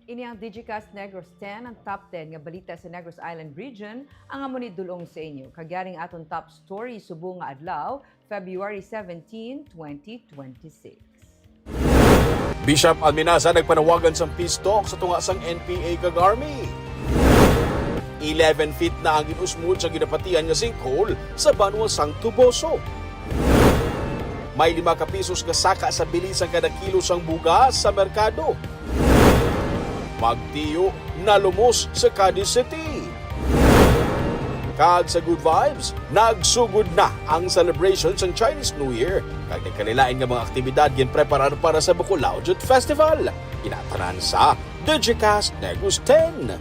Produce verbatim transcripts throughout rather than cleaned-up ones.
Ini ang Digicast Negros ten, ang top ten nga balita sa Negros Island Region, ang amo ni dul-ong sa inyo. Kag yari ang aton top story subong nga adlaw, February seventeen, twenty twenty-six. Bishop Alminaza nagpanawagan sang peace talk sa tunga sang N P A kag Army. Eleven feet na ang gin-usmod sa ginapatian nga sinkhole sa banwa sang Toboso. May lima ka pisos nga saka sa bili sang kada kilo sang bugas sa merkado. Magtiyo, nalumos sa Cadiz City. Kag sa good vibes, nagsugod na ang celebration sang Chinese New Year, kag nagkalain-lain nga mga aktibidad ginpreparar para sa Bacolaojuit Festival. Ina tanan sa Digicast Negros ten.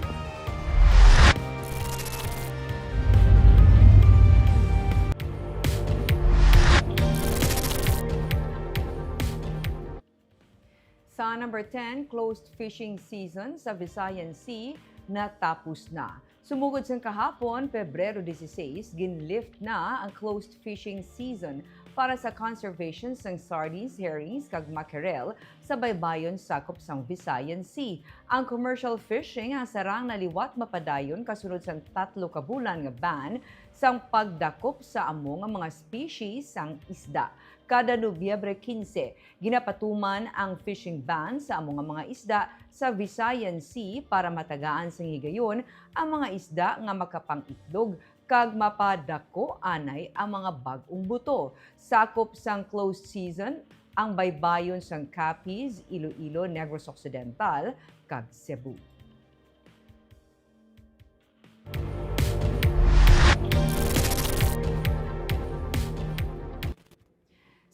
Sa number ten, closed fishing season sa Visayan Sea natapos na. Sumugod sang kahapon, Pebrero dieciséis, gin-lift na ang closed fishing season para sa conservation sang sardines, herrings, kag mackerel sa baybayon sakop sang Visayan Sea. Ang commercial fishing ang sarang na liwat mapadayon kasunod sang tatlo ka bulan nga ban sang pagdakop sa amo nga mga species sang isda. Kada Nobyembre quince, ginapatuman ang fishing ban sa amo nga mga isda sa Visayan Sea para matagaan sang higayon ang mga isda nga makapang-itlog kag mapadako anay ang mga bag-ong buto. Sakop sang closed season ang baybayon sang Capiz, Iloilo, Negros Occidental, kag Cebu.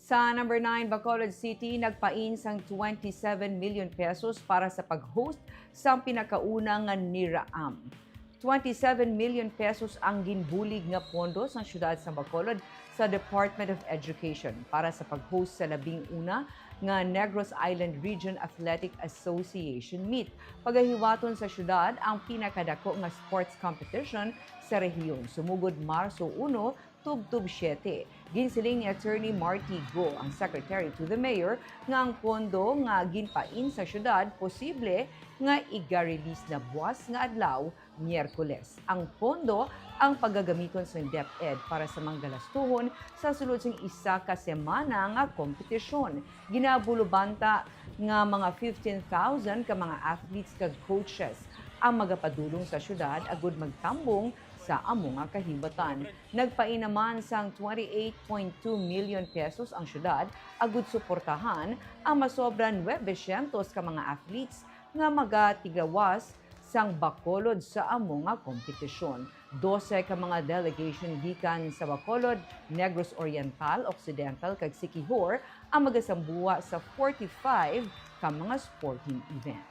Sa number nine, Bacolod City nagpain sang twenty-seven million pesos para sa pag-host sang pinakauna nga NERA-AM. Twenty-seven million pesos ang ginbulig nga pondo sang siyudad sang Bacolod sa Department of Education para sa pag-host sa labing una nga Negros Island Region Athletic Association Meet. Pagahiwaton sa siyudad ang pinakadako nga sports competition sa rehiyon, sumugod Marso uno tubtob siete. Ginsiling ni Attorney Marty Go, ang Secretary to the Mayor, nga ang pondo nga ginpain sa siyudad posible nga iga-release na buas nga adlaw, Miyerkules. Ang pondo ang pagagamiton sang DepEd para sa mga galastuhon sa sulod sing isa ka semana nga kompetisyon. Ginabulubanta nga mga fifteen thousand ka mga athletes kag coaches ang magapadulong sa siyudad agud magtambong sa amo nga kahiwatan. Nagpain naman sang twenty-eight point two million pesos ang siyudad agud suportahan ang masobra nuebe syentos ka mga athletes nga magatigawas sang Bacolod sa amo nga kompetisyon. Dose ka mga delegation gikan sa Bacolod, Negros Oriental, Occidental, kag Siquijor ang magasambuwa sa forty-five ka mga sporting events.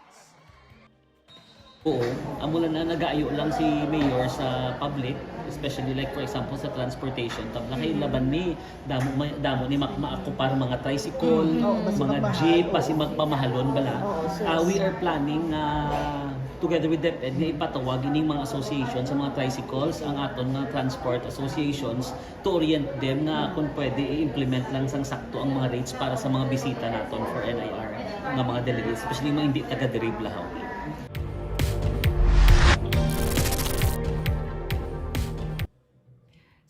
Oo, amo lang na nagaayo lang si Mayor sa public, especially like for example sa transportation. Tabla kay laban ni damo may, damo ni mak maakupar mga tricycle, Mm, oo, basi mga magmahal, jeep, oo. Basi magpamahalon bala. Oo, sus. Ah, we are planning nga together with DepEd nga ipatawag ining mga association sa mga tricycles, ang aton mga transport associations to orient them nga kung pwede i-implement lang sang sakto ang mga rates para sa mga bisita naton for N I R nga mga delegates, especially mga hindi taga diri bala.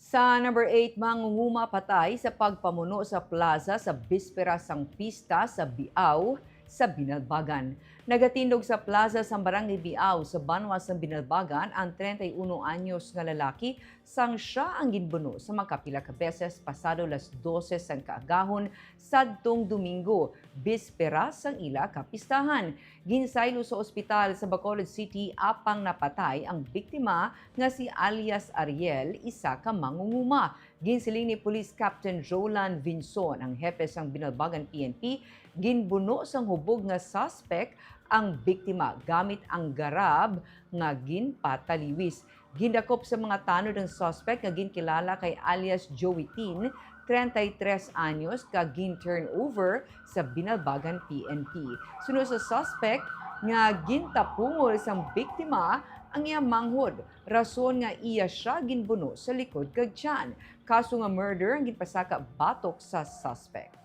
Sa number eight, mangunguma patay sa pagpamuno sa plaza sa bispera sang pista sa Biao sa Binalbagan. Nagatindog sa plaza sang Barangay Biao sa banwa sang Binalbagan ang treinta y uno anyos nga lalaki, sang sia ang ginbuno sa makapila ka beses pasado las dose sang kaagahon sadtong Domingo, bispera sang ila kapistahan. Ginsaylo sa ospital sa Bacolod City apang napatay ang biktima nga si alias Ariel, isa ka mangunguma. Ginsiling ni Police Captain Roland Vinson, ang hepe sang Binalbagan P N P, ginbuno sang hubog nga suspect ang biktima gamit ang garab nga ginpataliwis. Gindakop sa mga tanod ang suspect nga ginkilala kay alias Joey Tin, treinta y tres anyos, kag gin-turn over sa Binalbagan P N P. Suno sa suspect nga gintapungol sang biktima ang iya manghod, rason nga iya sia ginbuno sa likod kag tiyan. Kaso nga murder ang ginpasaka batok sa suspect.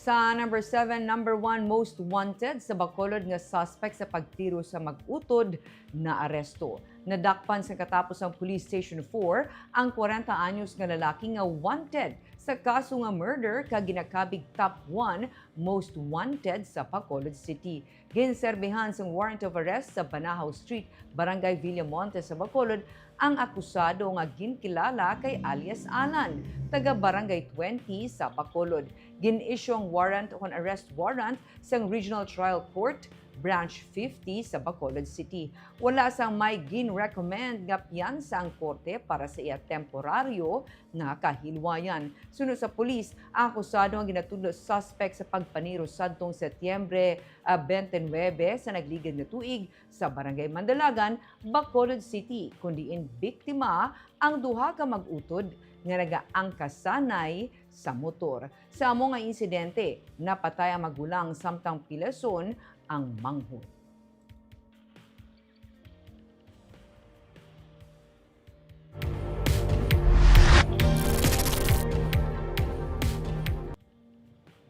Sa number seven, number one most wanted sa Bacolod nga suspect sa pagtiro sa mag-utod naaresto. Nadakpan sa katapos ang Police Station four ang kwarenta anyos nga lalaki nga wanted sa kaso nga murder kag ginakabig top one most wanted sa Bacolod City. Ginserbihan sang warrant of arrest sa Banahaw Street, Barangay Villamonte sa Bacolod, ang akusado nga ginkilala kay alias Alan, taga Barangay twenty sa Bacolod. Gin-issue ang warrant on arrest warrant sang Regional Trial Court, Branch fifty sa Bacolod City. Wala sang may gin-recommend nga piyansa ang korte para sa iya temporaryo nga kahilwayan. Suno sa pulis, ang akusado nga ginatudlo suspect sa pagpaniro sadtong Setyembre, ah, twenty-nine sa nagligad nga tuig sa Barangay Mandalagan, Bacolod City, kun diin biktima ang duha ka mag-utod nga nagaangkas sanay sa motor. Sa amo nga insidente, napatay ang magulang samtang pilason ang manghod.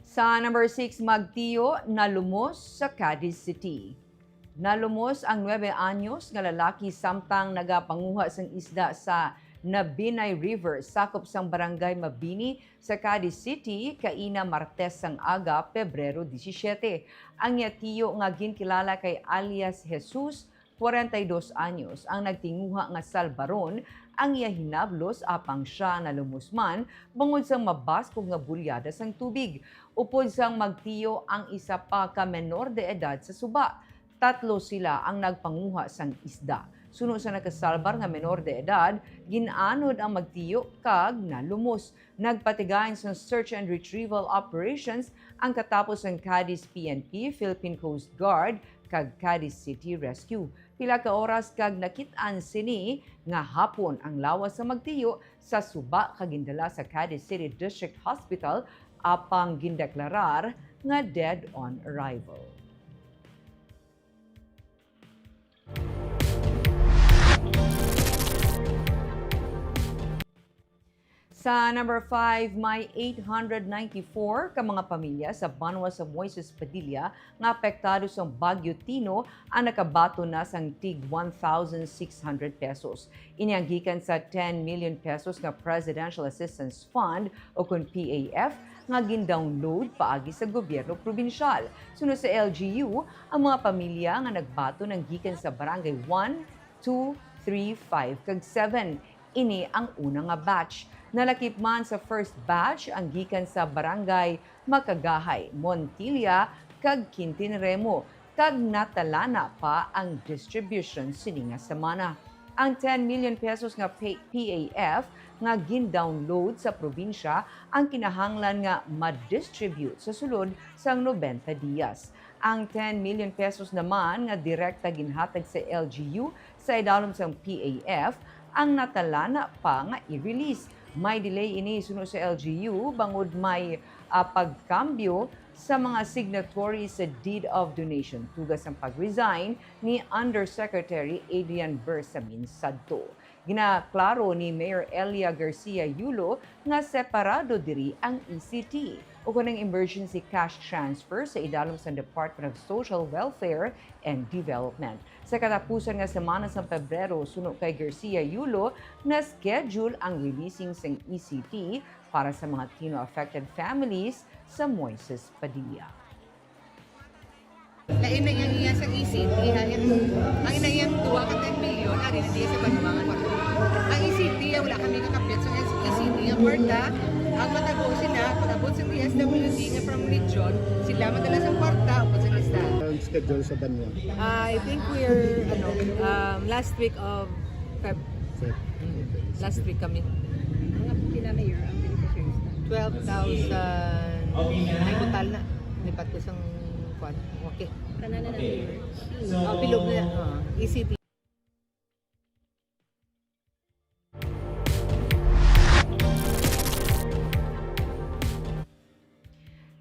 Sa number six, magtiyo, nalumos sa Cadiz City. Nalumos ang nuebe anyos nga lalaki samtang nagapanguha sang isda sa Nabinay River, sakop sang Barangay Mabini sa Cadiz City, kaina Martes sang aga, Pebrero disisiete. Ang iya tiyo nga ginkilala kay alias Jesus, kwarenta y dos anyos, ang nagtinguha nga salbaron ang iya hinablos apang sia nalumos man bangod sang mabaskog nga bulyada sang tubig. Upod sang magtiyo ang isa pa ka menor de edad sa suba. Tatlo sila ang nagpanguha sang isda. Suno sa nakasalbar nga menor de edad, gin-anod ang magtiyo kag nalumos. Nagpatigayon sang search and retrieval operations ang katapos sang Cadiz P N P, Philippine Coast Guard, kag Cadiz City Rescue. Pila ka oras kag nakit-an sini nga hapon ang lawas sa magtiyo sa suba kag gindala sa Cadiz City District Hospital, apang gindeklarar nga dead on arrival. Sa number five, may eight hundred ninety-four ka mga pamilya sa banwa sa Moises Padilla nga apektado sang Bagyo Tino ang nakabaton na sang tig one thousand six hundred pesos. Ini ang gikan sa ten million pesos nga Presidential Assistance Fund o kon P A F nga gin-download paagi sa gobyerno probinsyal. Suno sa L G U, ang mga pamilya nga nagbaton ang gikan sa Barangay one, two, three, five, kag seven. Ini ang una nga batch. Nalakip man sa first batch ang gikan sa Barangay Makagahay, Montilla, kag Quintin Remo, kag natalana pa ang distribution sini nga semana. Ang ten million pesos nga pay-, P A F nga gin-download sa probinsya ang kinahanglan nga ma-distribute sa sulod sang nobenta dias. Ang ten million pesos naman nga direkta ginhatag sa L G U sa idalom sang P A F ang natalana pa nga i-release. May delay ini suno sa L G U bangod may, ah, pagkambyo sa mga signatory sa deed of donation tuga sang pag-resign ni Undersecretary Adrian Bersamin sadto. Ginaklaro ni Mayor Elia Garcia Yulo nga separado diri ang E C T o kon ang emergency cash transfer sa idalom sang Department of Social Welfare and Development. Sa katapusan nga semana sang Pebrero, suno kay Garcia Yulo, na-schedule ang releasing sang E C T para sa mga Tino-affected families sa Moises Padilla. Lain na iyang iya sa E C T, ha? Ang ina iyang duwa ka ten milyon, ari na diya sa banwa nga kwarta. Ang E C T, ah, wala kami kakapit sa E C T nga kwarta. Ang matabo sila, pag-abot sa D S W D nga from region, sila madala sa kwarta, upod sa lista. Ang schedule sa banwa? Ah, I think we're, ano, um, last week of Feb. Feb. Mm. Last week kami. Mga pila, Mayor, ang beneficiaries na? Twelve thousand. May total na. Lipat ko sang kwan. Okay. Kanana na, Mayor. Oh, bilog na. Oh, E C T.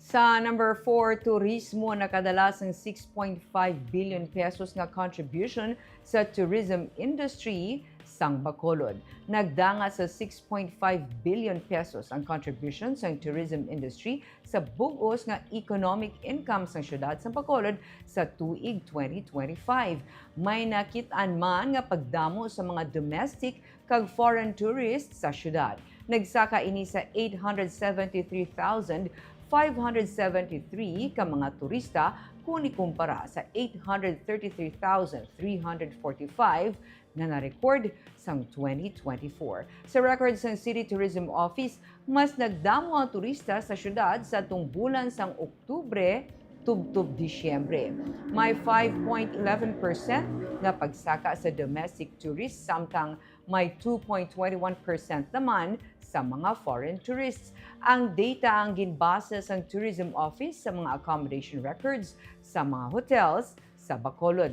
Sa number four, turismo nakadala sang six point five billion pesos nga contribution sa tourism industry sang Bacolod. Nagdangat sa six point five billion pesos ang contribution sang tourism industry sa bug-os nga economic income sang siyudad sang Bacolod sa tuig twenty twenty-five. May nakit-an man nga pagdamo sa mga domestic kag foreign tourists sa siyudad. Nagsaka ini sa eight hundred seventy-three thousand five hundred seventy-three ka mga turista kon ikumpara sa eight hundred thirty-three thousand three hundred forty-five nga na-record sang twenty twenty-four. Sa record sang City Tourism Office, mas nagdamo ang turista sa siyudad sa atong bulan sang Oktubre tubtob Disyembre. May five point eleven percent nga pagsaka sa domestic tourists, samtang may two point twenty one percent naman sa mga foreign tourists. Ang data ang ginbase sang Tourism Office sa mga accommodation records sa mga hotels sa Bacolod.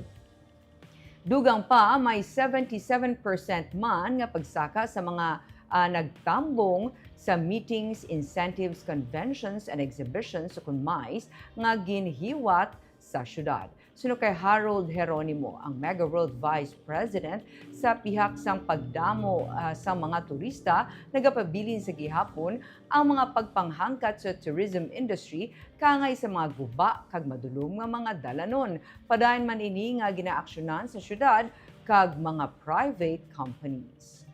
Dugang pa, may seventy-seven percent man nga pagsaka sa mga, ah, nagtambong sa meetings, incentives, conventions, and exhibitions, ukon MICE, nga ginhiwat sa siyudad. Suno kay Harold Jeronimo, ang Mega World Vice President, sa pihak sang pagdamo, ah, sa mga turista, nagapabilin sa gihapon ang mga pagpanghangkat sa tourism industry kaangay sa mga guba kag madulom nga mga dalanon. Padayon man ini nga ginaaksyonan sa siyudad kag mga private companies.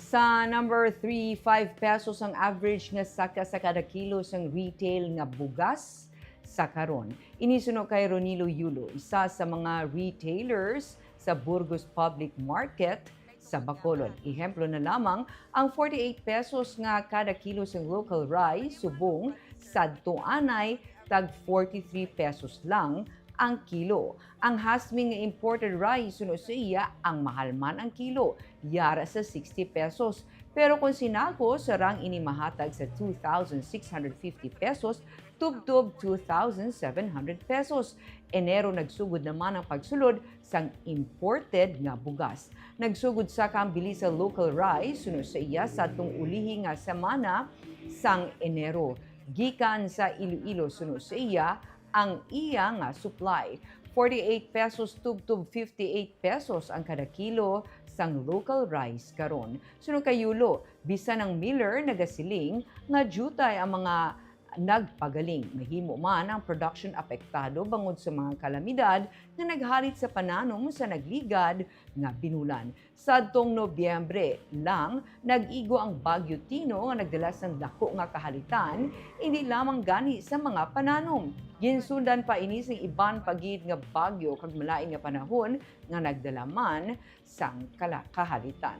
Sa number three, five pesos ang average nga saka sa kada kilo sang retail nga bugas sa karon. Ini suno kay Ronilo Yulo, isa sa mga retailers sa Burgos Public Market sa Bacolod. Ehemplo na lamang ang forty-eight pesos nga kada kilo sang local rice, subong sadto anay tag forty-three pesos lang ang kilo. Ang jasmine nga imported rice, suno sa iya, ang mahal man ang kilo, yara sa sixty pesos. Pero kung sinago, sarang ini mahatag sa two thousand six hundred fifty pesos tubtob two thousand seven hundred pesos. Enero nagsugod naman ang pagsulod sang imported nga bugas. Nagsugod sa kambili sa local rice, suno sa iya, sa atong ulihi nga semana sang Enero, gikan sa Iloilo, suno sa iya, ang iya nga supply. Forty-eight pesos tubtob fifty-eight pesos ang kada kilo sang local rice karon. Suno kay Yulo, bisan ang miller nagasiling nga diutay ang mga nagpagaling. Mahimo man ang production apektado bangod sa mga kalamidad nga naghalit sa pananom sa nagligad nga binulan. Sadtong Nobyembre lang, nag-igo ang Bagyo Tino nga nagdala sang dako nga kahalitan, indi lamang gani sa mga pananom. Ginsundan pa ini sing iban pa gid nga bagyo kag malain nga panahon nga nagdala man sang kala-, kahalitan.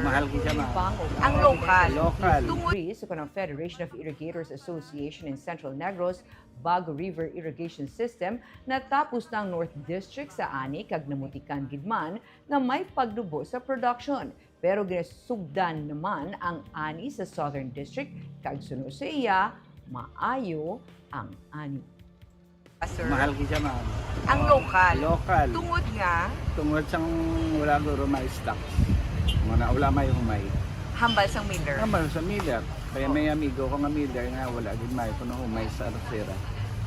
Mahal gid siya, ma'am. Ang lokal. Lokal. Tungod Diri sa kanang Federation of Irrigators Association in Central Negros, Bago River Irrigation System, natapos na ang North District sa ani kag namutikan gid man nga may pagdubo sa production. Pero ginasugdan naman ang ani sa Southern District kag suno sa iya, maayo ang ani. Mahal gid siya, ma'am. Ang lokal. Lokal. Tungod nga? Tungod sang wala guro may stocks. Muna wala may humay. Hambal sang miller. Hambal sa miller. Kaya may amigo ko nga miller nga wala gid may kuno humay sa Arcera.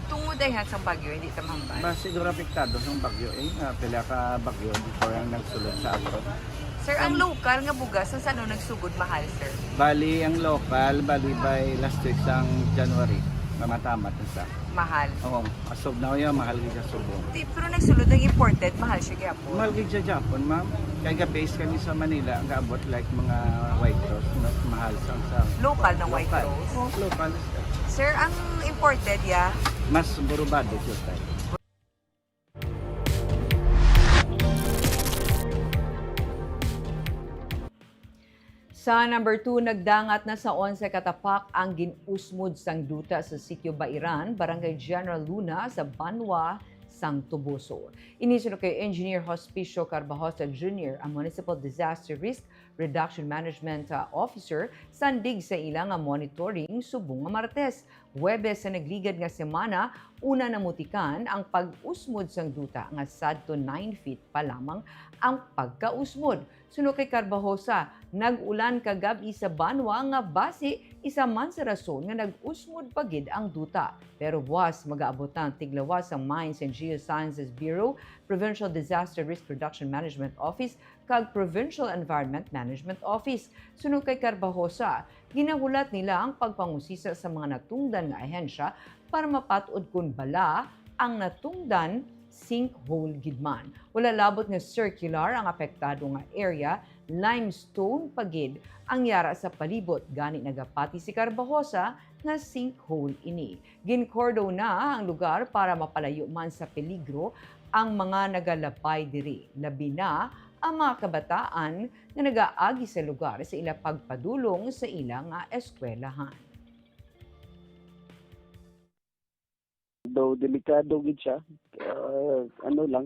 Tungod ay sang bagyo, hindi ta mahambal. Ba siguro apektado sang bagyo eh. Nga pila ka bagyo before ang nagsulod sa ato. Sir, ang lokal nga bugas, ang sano nagsugod mahal, sir? Bali, ang lokal, bali by last week sang January, mamatamat na sa. Mahal. Oo, as of now, yung mahal gid sa subong. Di, pero nagsulod ang imported, mahal siya gyapon. Mahal gid siya gyapon, ma'am. Kay ga-base kami sa Manila, ang gaabot like mga White Rose, mas mahal sa sa Lokal na White Rose? Oh, lokal siya. Sir, ang imported ya? Mas burubado siya tayo. Sa number two, nagdangat na sa onse ka tapak ang gin-usmod sang duta sa Sitio Bairan, Barangay General Luna, sa Banwa sang Toboso. Ini suno kay Engineer Hospicio Carbajosa Junior, ang Municipal Disaster Risk Reduction Management, ah, Officer, sandig sa ila nga monitoring subong nga Martes. Huwebes sa nagligad nga semana, Una namutikan ang pag-usmod sang duta nga sadto nine feet pa lamang ang pagkausmod. Suno kay Carbajosa, nag-ulan kagab-i sa banwa nga basi isa man sa rason nga nag-usmod pa gid ang duta. Pero buwas magaabot na ang tiglawas sang Mines and Geosciences Bureau, Provincial Disaster Risk Reduction Management Office kag Provincial Environment Management Office. Suno kay Carbajosa, ginahulat nila ang pagpangusisa sa mga natungdan nga ahensya para mapat-od kon bala ang natungdan sinkhole gid man. Wala labot nga circular ang apektado nga area, limestone pa gid ang yara sa palibot, gani nagapati si Carbajosa nga sinkhole ini. Ginkordon na ang lugar para mapalayo man sa peligro ang mga nagalabay diri, labi na ang mga kabataan nga nagaagi sa lugar sa ila pagpadulong sa ila nga eskwelahan. Though delikado gid siya, ah, ano lang,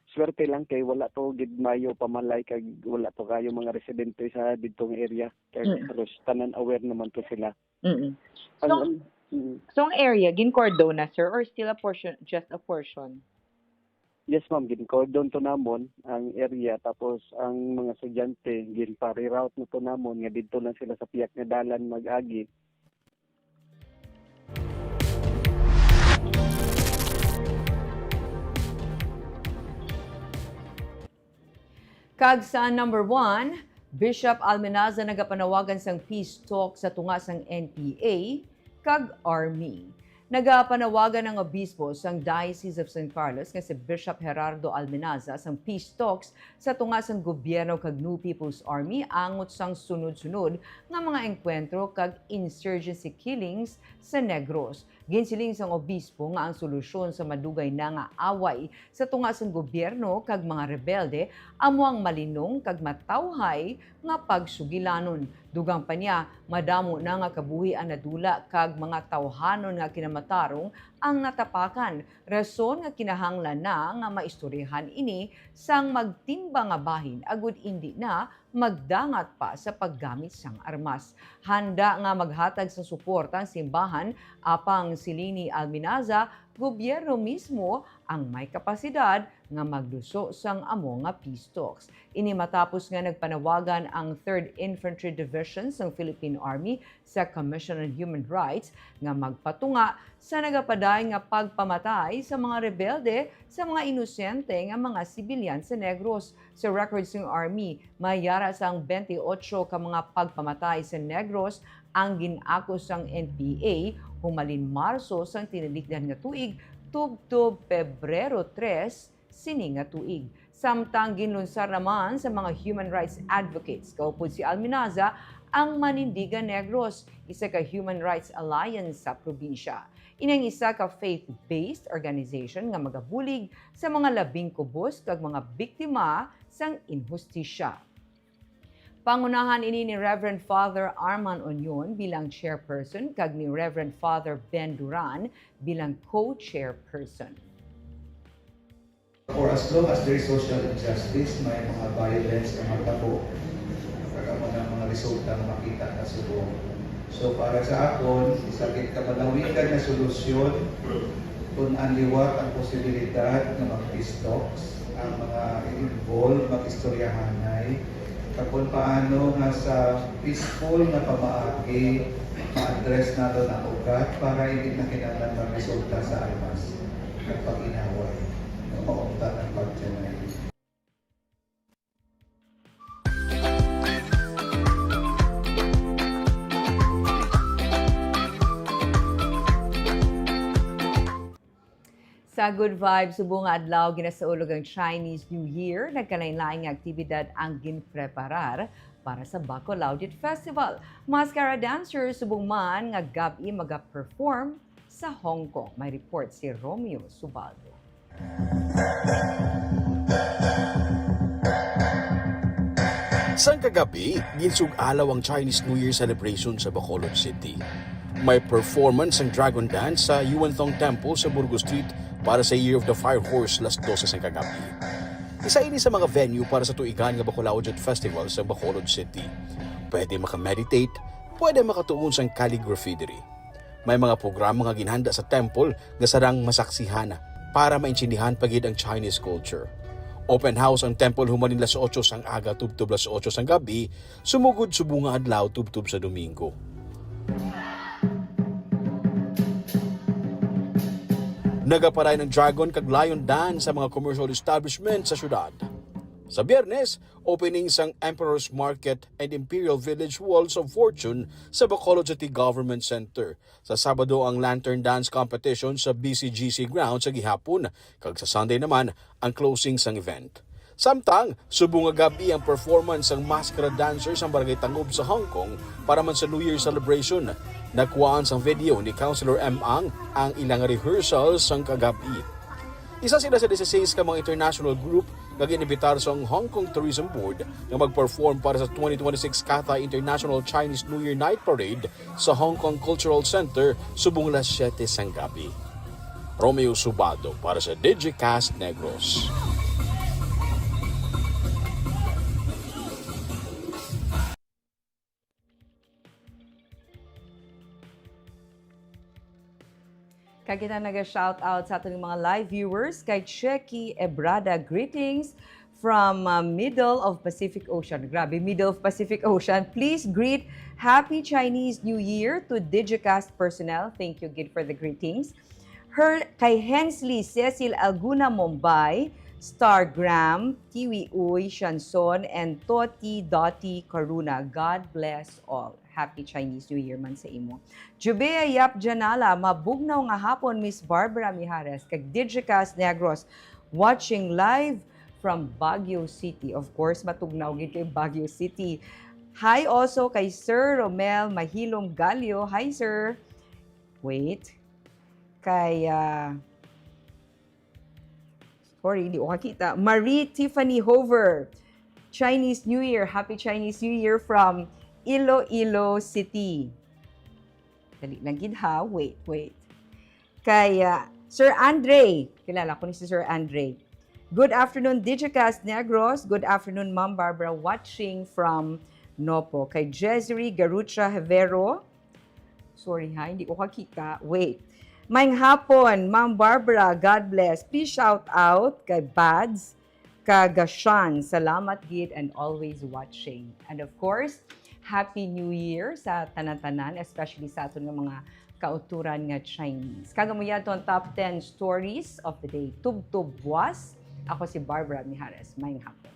swerte lang kay wala to gid mayo pamalay kag wala to kayo mga residente sa didtong area. Kay Mm. halos tanan aware naman to sila. Mm-mm. Ang, So, ang- mm. so ang area, ginkordon na, sir, or still a portion, just a portion? Yes, ma'am. Gin-cordon to namon ang area, tapos ang mga estudyante, gin-reroute na to namon nga didto lang sila sa pihak nga dalan mag-agi. Kag sa number one, Bishop Almenaza nagapanawagan sang peace talk sa tunga sang N P A kag Army. Nagapanawagan ang obispo sang Diocese of San Carlos nga si Bishop Gerardo Almenaza sang peace talks sa tunga sang gobyerno kag New People's Army angot sang sunod-sunod nga mga engkwentro kag insurgency killings sa Negros. Ginsiling sang obispo nga ang solusyon sa madugay na nga away sa tunga sang gobyerno kag mga rebelde amo ang malinong kag matawhay nga pagsugilanon. Dugang pa niya, madamo na nga kabuhi ang nadula kag mga tawhanon nga kinamatarong ang natapakan, rason nga kinahanglan na nga maistoryahan ini sang magtimbang nga bahin agud indi na magdangat pa sa paggamit sang armas. Handa nga maghatag sang suporta ang simbahan, apang siling ni Alminaza, gobyerno mismo ang may kapasidad nga magluso sang amo nga peace talks. Ini matapos nga nagpanawagan ang Third Infantry Division sang Philippine Army sa Commission on Human Rights nga magpatunga sa nagapadayon nga pagpamatay sa mga rebelde sa mga inosente nga mga sibilyan sa Negros. Sa record sang Army, may yara sang twenty-eight ka mga pagpamatay sa Negros ang gin-ako sang N P A humalin Marso sang tinalikdan nga tuig tubtob Pebrero tres sini nga tuig. Samtang ginlunsar naman sa mga human rights advocates kaupod si Alminaza ang Manindigan Negros, isa ka human rights alliance sa probinsya. Ini ang isa ka faith-based organization nga magabulig sa mga labing kubos kag mga biktima sang inhustisya. Pangunahan ini ni Reverend Father Arman Union bilang chairperson kag ni Reverend Father Ben Duran bilang co-chairperson. For as long as there is social injustice, may mga violence nga matabo. Kag amo na mga resulta nga makita na subong. So para sa akon, isa gid ka malawigan nga solusyon kung ang liwat ang posibilidad nga mag-peace talks, ang mga involved mag-istoryahanay, kag kung paano nga sa peaceful nga pamaagi ma-address nato ang ugat para hindi na kinahanglan magresulta sa armas kag pag-inaway nga mauntat ang pagtianay. Sa Good Vibes, subong nga adlaw ginasaulog ang Chinese New Year, nagkalain-lain nga aktibidad ang ginpreparar para sa Bacolao Youth Festival. Mascara dancers subong man nga gab-i maga-perform sa Hong Kong. May report si Romeo Subaldo. Sang kagabi, ginsug-alaw ang Chinese New Year celebration sa Bacolod City. May performance ang Dragon Dance sa Yuantong Temple sa Burgos Street para sa Year of the Fire Horse, las dose sang kagabi. Isa ini sa mga venue para sa tuigan nga Bacolao Youth Festival sa Bacolod City. Pwede maka-meditate, pwede makatuon sang calligraphy diri. May mga programa nga ginhanda sa temple nga sarang masaksihan para maintindihan pa gid ang Chinese culture. Open house ang temple human las otso sang aga tubtob las otso sang gabi, sumugod subong nga adlaw tubtob sa Domingo. Nagapadayon ang Dragon kag Lion Dance sa mga commercial establishment sa syudad. Sa Biyernes, opening sang Emperor's Market and Imperial Village Walls of Fortune sa Bacolod City Government Center. Sa Sabado ang Lantern Dance Competition sa B C G C ground sa gihapon, kag sa Sunday naman ang closing sang event. Samtang, subong nga gabi ang performance sang Maskara Dancers sang Barangay Tangob sa Hong Kong para man sa New Year celebration. Nakuhaan sang video ni Councilor M. Ang ang ilang rehearsal sang kagabi. Isa sila sa dieciséis ka mga international group nga gin-imbitar sang Hong Kong Tourism Board nga mag-perform para sa twenty twenty-six Cathay International Chinese New Year Night Parade sa Hong Kong Cultural Center subong las siyete sang gabi. Romeo Subado para sa Digicast Negros. Kag kita naga-shout out sa aton mga live viewers, kay Checky Ebrada, greetings from, uh, middle of Pacific Ocean. Grabe, middle of Pacific Ocean. Please greet Happy Chinese New Year to Digicast personnel. Thank you gid for the greetings. Her, kay Hensley Cecil Alguna Mombay, Star Graham, Tiwi Uy, Shanson, and Toti Doti Corona. God bless all. Happy Chinese New Year man sa imo. Jubea Yap Janala, mabugnaw nga hapon, Miss Barbara Mijares, kag Digicast Negros, watching live from Baguio City. Of course, matugnaw gid kay Baguio City. Hi also kay Sir Romel Mahilom Galio. Hi, sir. Wait. Kay, ah, sorry, hindi ko kakita. Marie Tiffany Hover, Chinese New Year. Happy Chinese New Year from Iloilo City. Dali lang gid ha. Wait, wait. Kay, ah, Sir Andre. Kilala ko ni si Sir Andre. Good afternoon, Digicast Negros. Good afternoon, Ma'am Barbara, watching from Nopo. Kay Jesri Garucha Hevero. Sorry ha, hindi ko kakita. Wait. Maayong hapon, Ma'am Barbara. God bless. Please shout out kay Bads Kagashan. Salamat gid and always watching. And of course, Happy New Year sa tanan-tanan, especially sa aton nga mga kauturan nga Chinese. Kag amo yaton top ten stories of the day. Tubtob buwas. Ako si Barbara Mijares. Maayong hapon.